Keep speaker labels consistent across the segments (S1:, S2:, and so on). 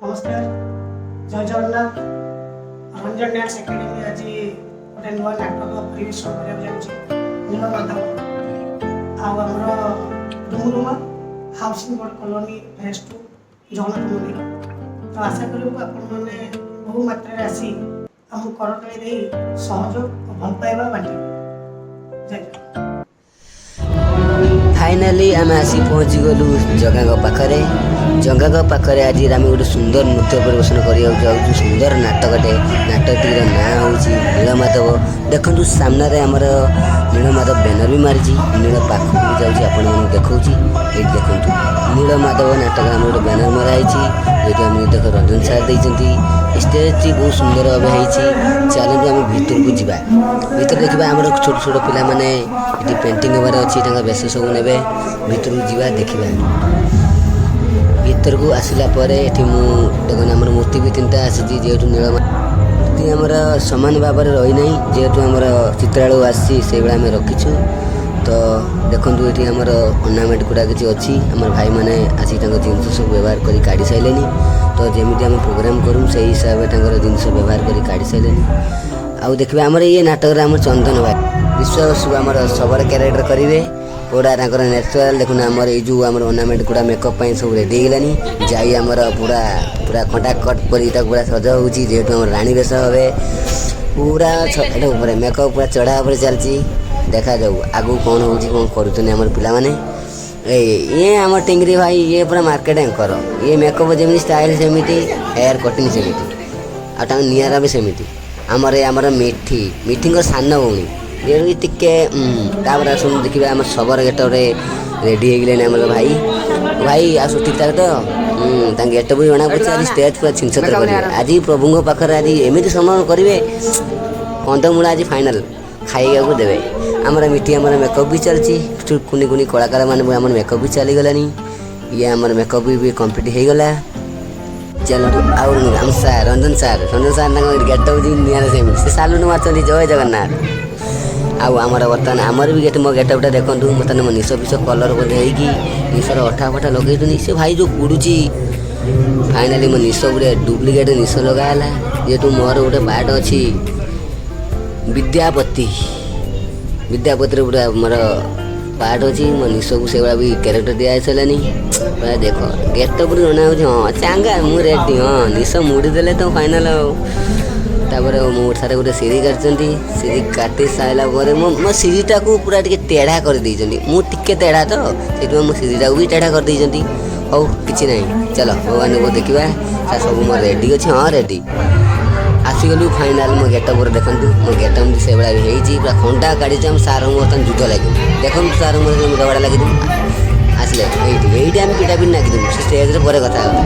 S1: ନମସ୍କାର, ଜୟ Jagannath. Ranjan dance academy ଆଜି ଗୋଟେ ନୂଆ ନାଟକ ପରିବେଷଣ କରିବାକୁ ଯାଉଛି, ନୀଳମାଧବ। ଆଉ ଆମର Dumduma housing board colony, phase 2, Jagannath ମନ୍ଦିର। ତ ଆଶା କରିବୁ ଆପଣମାନେ ବହୁ ମାତ୍ରାରେ ଆସି ଆମକୁ କରତାଳି ଦେଇ ସହଯୋଗ ଓ ଭଲ ପାଇବା ବାଣ୍ଟିବେ। ଜୟ ଜଗନ୍ନାଥ।
S2: ଫାଇନାଲି ଆମେ ଆସି ପହଞ୍ଚିଗଲୁ ଜଗାଙ୍କ ପାଖରେ। ଜଗାଙ୍କ ପାଖରେ ଆଜି ଆମେ ଗୋଟେ ସୁନ୍ଦର ନୃତ୍ୟ ପରିବେଷଣ କରିବାକୁ ଯାଉଛୁ, ସୁନ୍ଦର ନାଟକଟେ। ନାଟକଟିର ନାଁ ହେଉଛି ନୀଳମାଧବ। ଦେଖନ୍ତୁ, ସାମ୍ନାରେ ଆମର ନୀଳମାଧବ ବ୍ୟାନର ବି ମାରିଛି। ନୀଳ ପାଖକୁ ବି ଯାଉଛି, ଆପଣମାନଙ୍କୁ ଦେଖାଉଛି। ଏଇଠି ଦେଖନ୍ତୁ, ନୀଳମାଧବ ନାଟକ ଆମର ଗୋଟେ ବ୍ୟାନର ମରା ହେଇଛି, ଯେହେତୁ ଆମେ ଦେଖ ରଞ୍ଜନ ସାର୍ ଦେଇଛନ୍ତି। ଷ୍ଟେଜଟି ବହୁତ ସୁନ୍ଦର ଭାବେ ହେଇଛି। ଚାଲନ୍ତୁ, ଆମେ ଭିତରକୁ ଯିବା। ଭିତରେ ଦେଖିବା, ଆମର ଛୋଟ ଛୋଟ ପିଲାମାନେ ଏଠି ପେଣ୍ଟିଂ ହେବାର ଅଛି, ତାଙ୍କ ବେଶ ସବୁ ନେବେ। ଭିତରକୁ ଯିବା, ଦେଖିବା। ଭିତରକୁ ଆସିଲା ପରେ ଏଠି ମୁଁ ଦେଖନ୍ତୁ, ଆମର ମୂର୍ତ୍ତି ବି ତିନିଟା ଆସିଛି। ଯେହେତୁ ନୀଳ ମୂର୍ତ୍ତି ଆମର ସମାନ ଭାବରେ ରହିନାହିଁ, ଯେହେତୁ ଆମର ଚିତ୍ରାଳୁ ଆସିଛି, ସେଇଭଳିଆ ଆମେ ରଖିଛୁ। ତ ଦେଖନ୍ତୁ, ଏଠି ଆମର ଅର୍ଣ୍ଣାମେଣ୍ଟ ଗୁଡ଼ା କିଛି ଅଛି। ଆମର ଭାଇମାନେ ଆସି ତାଙ୍କ ଜିନିଷ ସବୁ ବ୍ୟବହାର କରି କାଢ଼ି ସାରିଲେଣି। ତ ଯେମିତି ଆମେ ପ୍ରୋଗ୍ରାମ୍ କରୁ, ସେଇ ହିସାବରେ ତାଙ୍କର ଜିନିଷ ବ୍ୟବହାର କରି କାଢ଼ି ସାରିଲେଣି। ଆଉ ଦେଖିବା, ଆମର ଇଏ ନାଟକରେ ଆମର ଚନ୍ଦନ ଭାଇ ବିଶ୍ୱାସ ଆମର ଶବର କ୍ୟାରେକ୍ଟର କରିବେ, ପୁରା ତାଙ୍କର ନ୍ୟାଚୁରାଲ୍। ଦେଖୁନ, ଆମର ଏଇ ଯେଉଁ ଆମର ଅର୍ଣ୍ଣାମେଣ୍ଟ ଗୁଡ଼ା ମେକଅପ୍ ପାଇଁ ସବୁ ରେଡ଼ି ହେଇଗଲାଣି। ଯାଇ ଆମର ପୁରା ପୁରା କଣ୍ଟା କଟ୍ କରି ତାକୁ ପୁରା ସଜ ହେଉଛି, ଯେହେତୁ ଆମର ରାଣୀ ବେଶ ହେବେ। ପୁରା ଏଟା ଉପରେ ମେକଅପ୍ ପୁରା ଚଢ଼ା ଉପରେ ଚାଲିଛି। ଦେଖାଯାଉ ଆଗକୁ କ'ଣ ହେଉଛି, କ'ଣ କରୁଛନ୍ତି ଆମର ପିଲାମାନେ। ଏଇ ଇଏ ଆମ ଟିଙ୍ଗରି ଭାଇ, ଇଏ ପୁରା ମାର୍କେଟ ଆଙ୍କର। ଇଏ ମେକଅପ୍ ଯେମିତି, ଷ୍ଟାଇଲ୍ ସେମିତି, ହେୟାର କଟିଂ ସେମିତି, ଆଉ ତାଙ୍କ ନିଆରା ବି ସେମିତି। ଆମର ଏ ଆମର ମିଠି, ମିଠିଙ୍କ ସାନ ଭଉଣୀ, ଯେହେତୁ ଟିକେ। ତାପରେ ଆସନ୍ତୁ ଦେଖିବା, ଆମ ଶବର ଗେଟରେ ରେଡ଼ି ହେଇଗଲେଣି ଆମର ଭାଇ। ଭାଇ, ଆଉ ସବୁ ଠିକ୍ ଠାକ୍ ତ? ତାଙ୍କ ଗେଟଅପ୍ ବି ଜଣା ପଡ଼ୁଛି। ଆଜି ଷ୍ଟେଜ୍ ପୁରା ଛିନଛତ୍ର କରିବେ। ଆଜି ପ୍ରଭୁଙ୍କ ପାଖରେ ଆଜି ଏମିତି ସମୟ କରିବେ, କନ୍ଦମୂଳ ଆଜି ଫାଇନାଲ୍ ଖାଇବାକୁ ଦେବେ। ଆମର ମିଠି, ଆମର ମେକଅପ୍ ବି ଚାଲିଛି। କୁନି କୁନି କଳାକାରମାନେ ବି ଆମର ମେକଅପ୍ ବି ଚାଲିଗଲାଣି। ଇଏ ଆମର ମେକଅପ୍ ବି କମ୍ପ୍ଲିଟ୍ ହେଇଗଲା। ଚାଲନ୍ତୁ, ଆଉ ଆମ sir Ranjan sir, Ranjan sir ତାଙ୍କ ଗେଟଅପ୍ ଯେମିତି ନିଆରା ସେମିତି ସେ ସାଲୁଟ୍ ମାରୁଛନ୍ତି। ଜୟ ଜଗନ୍ନାଥ। ଆଉ ଆମର ବର୍ତ୍ତମାନ ଆମର ବି ଗେଟ୍, ମୋ ଗେଟଅପ୍ଟା ଦେଖନ୍ତୁ। ବର୍ତ୍ତମାନ ମୋ ନିଶ ଫିସ କଲର୍ ବୋଧେ ହେଇକି ନିଶର ଅଠା ଫଠା ଲଗେଇଛନ୍ତି। ସେ ଭାଇ ଯେଉଁ କୁଡ଼ୁଛି। ଫାଇନାଲି ମୋ ନିଶ ଗୋଟେ ଡୁପ୍ଲିକେଟ୍ ନିଶ ଲଗା ହେଲା, ଯେହେତୁ ମୋର ଗୋଟେ ପାର୍ଟ ଅଛି ବିଦ୍ୟାପତି। ବିଦ୍ୟାପତିର ଗୋଟେ ମୋର ପାର୍ଟ ଅଛି। ମୋ ନିଶକୁ ସେଇଭଳିଆ ବି କ୍ୟାରେକ୍ଟର ଦିଆ ହେଇସାରିଲାନି। ପୁରା ଦେଖ, ଗେଟଅପ୍ରୁ ଜଣା ହେଉଛି, ହଁ, ଚାଙ୍ଗା, ମୁଁ ରେଡ଼ି। ହଁ, ନିଶ ମୁଡ଼ି ଦେଲେ ତ ଫାଇନାଲ୍। ଆଉ ତାପରେ ମୋ ଠାରେ ଗୋଟେ ସିରି କାଟିଛନ୍ତି। ସିରି କାଟି ସାରିଲା ପରେ ମୋ ମୋ ସିରିଟାକୁ ପୁରା ଟିକେ ତେଢ଼ା କରିଦେଇଛନ୍ତି। ମୁଁ ଟିକେ ତେଢ଼ା ତ, ସେଇଥିପାଇଁ ମୋ ସିରିଟାକୁ ବି ତେଢ଼ା କରିଦେଇଛନ୍ତି। ହଉ, କିଛି ନାହିଁ, ଚାଲ ଭଗବାନଙ୍କୁ ଦେଖିବା। ସବୁ ମୋର ରେଡ଼ି ଅଛି। ହଁ, ରେଡ଼ି ଆସିଗଲୁ। ଫାଇନାଲ୍ ମୋ ଗେଟଅପ୍ରେ ଦେଖନ୍ତୁ, ମୋ ଗେଟଅପ୍ ସେଇଭଳିଆ ବି ହେଇଛି। ପୁରା ଖଣ୍ଡା କାଢ଼ିଛି। ଆମ ସାର୍ ବର୍ତ୍ତମାନ ଯୁଦ୍ଧ ଲାଗିବୁ। ଦେଖନ୍ତୁ, ସାର୍ ମୋର ଝଗଡ଼ା ଲାଗିଦେବୁ ଆସିଲେ। ଏଇଠି ଏଇଠି ଆମେ ପିଟା ପିଟି ନାଗିଦେବୁ ସେ ଷ୍ଟେଜ୍ରେ, ପରେ କଥା ହେବା।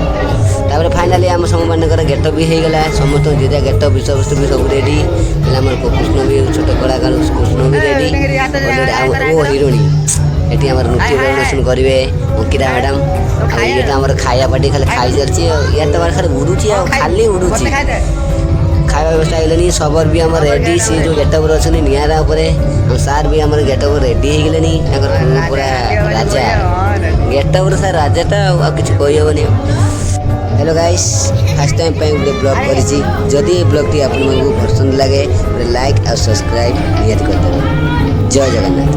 S2: ତାପରେ ଫାଇନାଲି ଆମ ସମସ୍ତଙ୍କର ଗେଟଅପ୍ ବି ହେଇଗଲା। ସମସ୍ତଙ୍କ ଯେଯା ଗେଟଅପ୍, ବିଷୟବସ୍ତୁ ବି ସବୁ ରେଡ଼ି। ହେଲେ ଆମର କୃଷ୍ଣ ବି, ଛୋଟ କଳାକାର କୃଷ୍ଣ ବି ରେଡ଼ି। ଆଉ ଓ ହିରୋଣୀ ଏଠି ଆମର ନୃତ୍ୟ ପରିବେଷଣ କରିବେ, ଅଙ୍କିତା ମ୍ୟାଡ଼ାମ୍। ଆଉ ଇଏ ତ ଆମର ଖାଇବା ପାଟି, ଖାଲି ଖାଇ ଚାଲିଛି। ଆଉ ଇଏ ତ ଖାଲି ଉଡ଼ୁଛି, ଆଉ ଖାଲି ଉଡ଼ୁଛି। ଖାଇବା ବ୍ୟବସ୍ଥା ହେଇଗଲାଣି। ଶବର ବି ଆମର ରେଡ଼ି, ସିଏ ଯେଉଁ ଗେଟଅପ୍ରେ ଅଛନ୍ତି ନିଆରା ଉପରେ। ଆମ ସାର୍ ବି ଆମର ଗେଟଅପ୍ ରେଡ଼ି ହେଇଗଲେଣି। ତାଙ୍କର ପୁରା ରାଜା ଗେଟଅପ୍ରେ ସାର୍ ରାଜା ତ, ଆଉ ଆଉ କିଛି କହିହେବନି। ହ୍ୟାଲୋ ଗାଇସ୍, ଫାର୍ଷ୍ଟ ଟାଇମ୍ ପାଇଁ ଗୋଟେ ବ୍ଲଗ୍ କରିଛି। ଯଦି ଏ ବ୍ଲଗ୍ଟି ଆପଣମାନଙ୍କୁ ପସନ୍ଦ ଲାଗେ, ଗୋଟେ ଲାଇକ୍ ଆଉ ସବସ୍କ୍ରାଇବ୍ ନିହାତି କରିଦେବେ। ଜୟ ଜଗନ୍ନାଥ।